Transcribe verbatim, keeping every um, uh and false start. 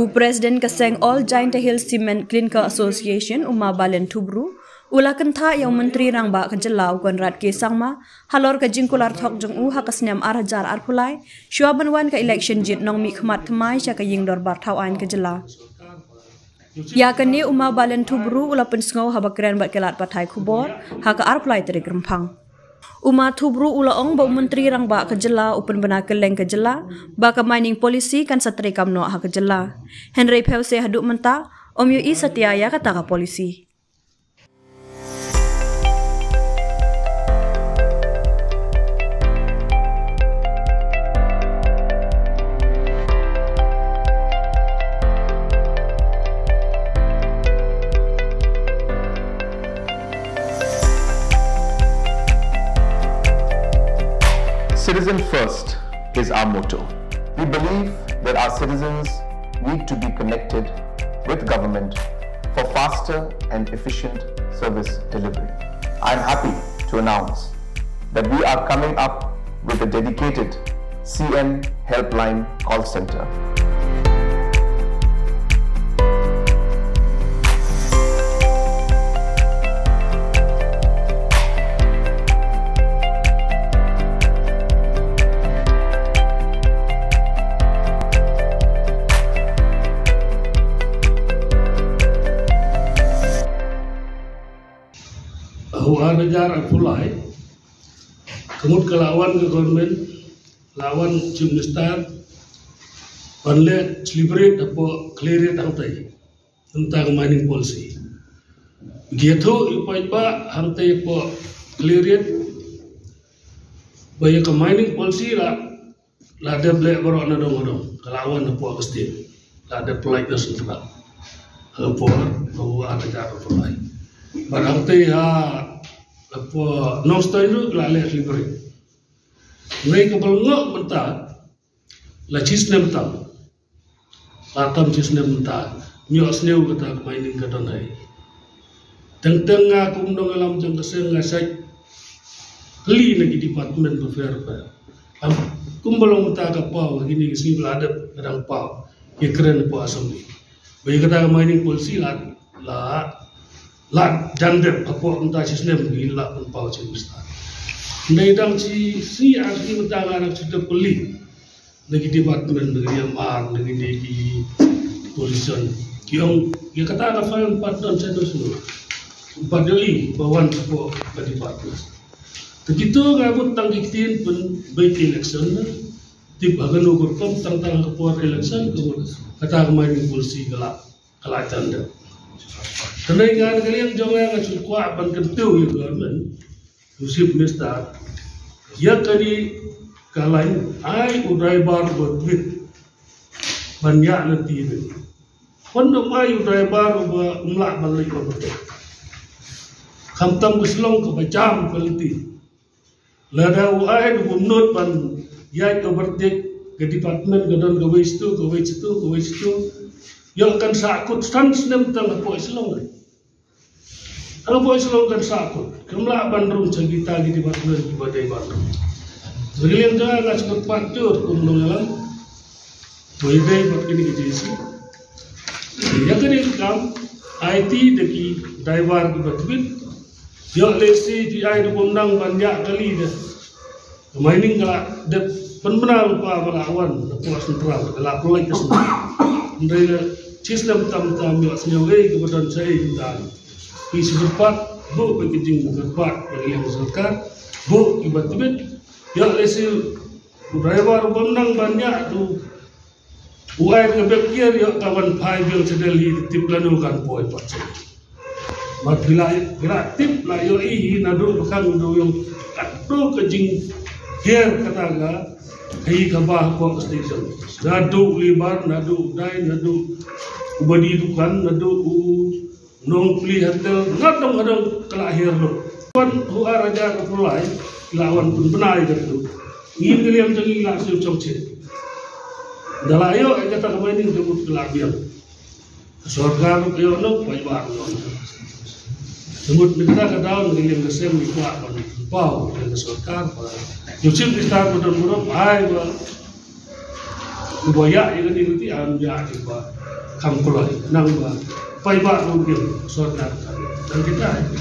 U President ka seng All Jaintia Hills Cement Clinker Association, u Ma Balen Thubru, u la kynthah ïa u Myntri Rangbah ka jylla u Conrad K Sangma halor ka jingkular thok jong u ha ka snem ar hajar arphew lai, shuwa ban wan ka election jied nongmihkhmat thymmai sha ka ïing dorbar thaw aiñ ka jylla. Ïa kane u Ma Balen Thubru u la pynsngew haba kren bad ki lad pathai khubor ha ka arphew lai tarik Rymphang. U Ma Thubru u la ong ba u Myntri Rangbah ka jylla u pynbna kylleng ka jylla ba ka mining policy kan sa treikam noh ha ka jylla. Hynrei phewse haduh mynta ym ïohi satia ïa kata ka policy. Citizen first is our motto. We believe that our citizens need to be connected with government for faster and efficient service delivery. I'm happy to announce that we are coming up with a dedicated C M Helpline call center. Haba ar hajar arphew lai, ka mut ka la wan ka government, la wan Chief Minister, ban leh celebrate hapoh Khliehriat hangtei. Mynta ka mining policy. Ki ïathuh ïa u paidbah hangtei hapoh Khliehriat ba ïa ka mining policy la, la dep leh baroh nadong nadong. Ka la wan hapoh ka state. La dep pynlait na central. Ha ka por, ha u ar hajar arphew lai. Bad hangtei ha, hapoh Nongstoiñ ruh la leh celebrate. Hynrei kaba lyngngoh mynta, la shi snem tam. La tam shi snem mynta. Ym ïohsngew kata ka mining ka don hi. Teng teng nga kum nongïalam jong ka seng nga shait kylli na ki department bapher bapher. Kum ba long mynta ka paw, ha kine ki sngi ba la dep ka dang paw. Ki kren hapoh Assembly. Ba ïa kata ka mining policy la, la, la jan dep hapoh mynta shi snem ngi la pynpaw shi mynta. Hynrei dang shi sngi ar sngi mynta nga dang shu dep kylli na ki department, na ki D M R, na kine ki position. Ki ong, ïa kata ka file pat don sha sha. Pat ïohi ba wan hapoh ka department. Te kito nga bud tang ki ktien pynbeit election na. Tip ha kano ka rukom tang tang ha ka por election ka mut kata ka mining policy ka la, ka la jan dep. Te nga na ka liang jong nga nga shu kwah ban kyntiew ïa u government, u Chief Minister, ïa kane ka line ai u driver ba tbit ban ïaid lynti. Pynban ai u driver uba um lah ban leit overtake. Khamtam ka Shillong kaba jam ka lynti. Lada u ai u bym nud ban ïaid overtake, ka department ka don kawei sha tu, kawei sha tu, kawei sha tu. Ïoh kan sahkut san snem tang hapoh Shillong. Tang hapoh Shillong kan sahkut. Kam lah ban rung sha kita ki department kiba dei ban rung. Te ka liang jong nga nga sngewthuh pat jur kum nongïalam. Ba ïadei bad kine ki J C. Ïa kane ka kam, aiti da ki driver kiba tbit. Ïoh lehse ki ai da bym nang ban ïaid kali da. Ka mining ka la dep pynbna lypa ba la wan na port central, ka la pynlait ka central. Hynrei da shi snem tam tam ïohsngew ei kaba don shaei hynda. Ki shu kyrpad, buh ba ki jingkyrpad ba ki liang sorkar, buh kiba tbit. Ïoh lehse u driver u bym nang ban ïaid tu. U ai ka bek kiar ïoh ka ban phai biang sha Delhi, tip lano kan poi pat. Bad phi la, phi la tip la ïohi hi naduh ba khang u dei ïoh katto ka jinghiar kata ka hi kaba hapoh ka station. Naduh u labour, naduh u dai, naduh u badi dukan, naduh u nongplie hotel, nga tang ka dang ka la hiar lut. Wan ha u ar hajar arphew lai, la wan pynbna ïa katu. Ngin ka liang jong ngi la siew chong che. Da la ïoh ïa kata ka mining ka mut ka la biang. Ka sorkar ka ïoh noh, paidbah ka ïoh noh. Ka mut mynta ka daw ngi liang ka sem ngi kwah ban paw ïa ka sorkar ba. Ïoh chim ki star ba don burom ai ba. Uba ïa ïa kane ka ti am ïa ïa ba. kham kloi nang ba paidbah ruh kin sor na kan kita.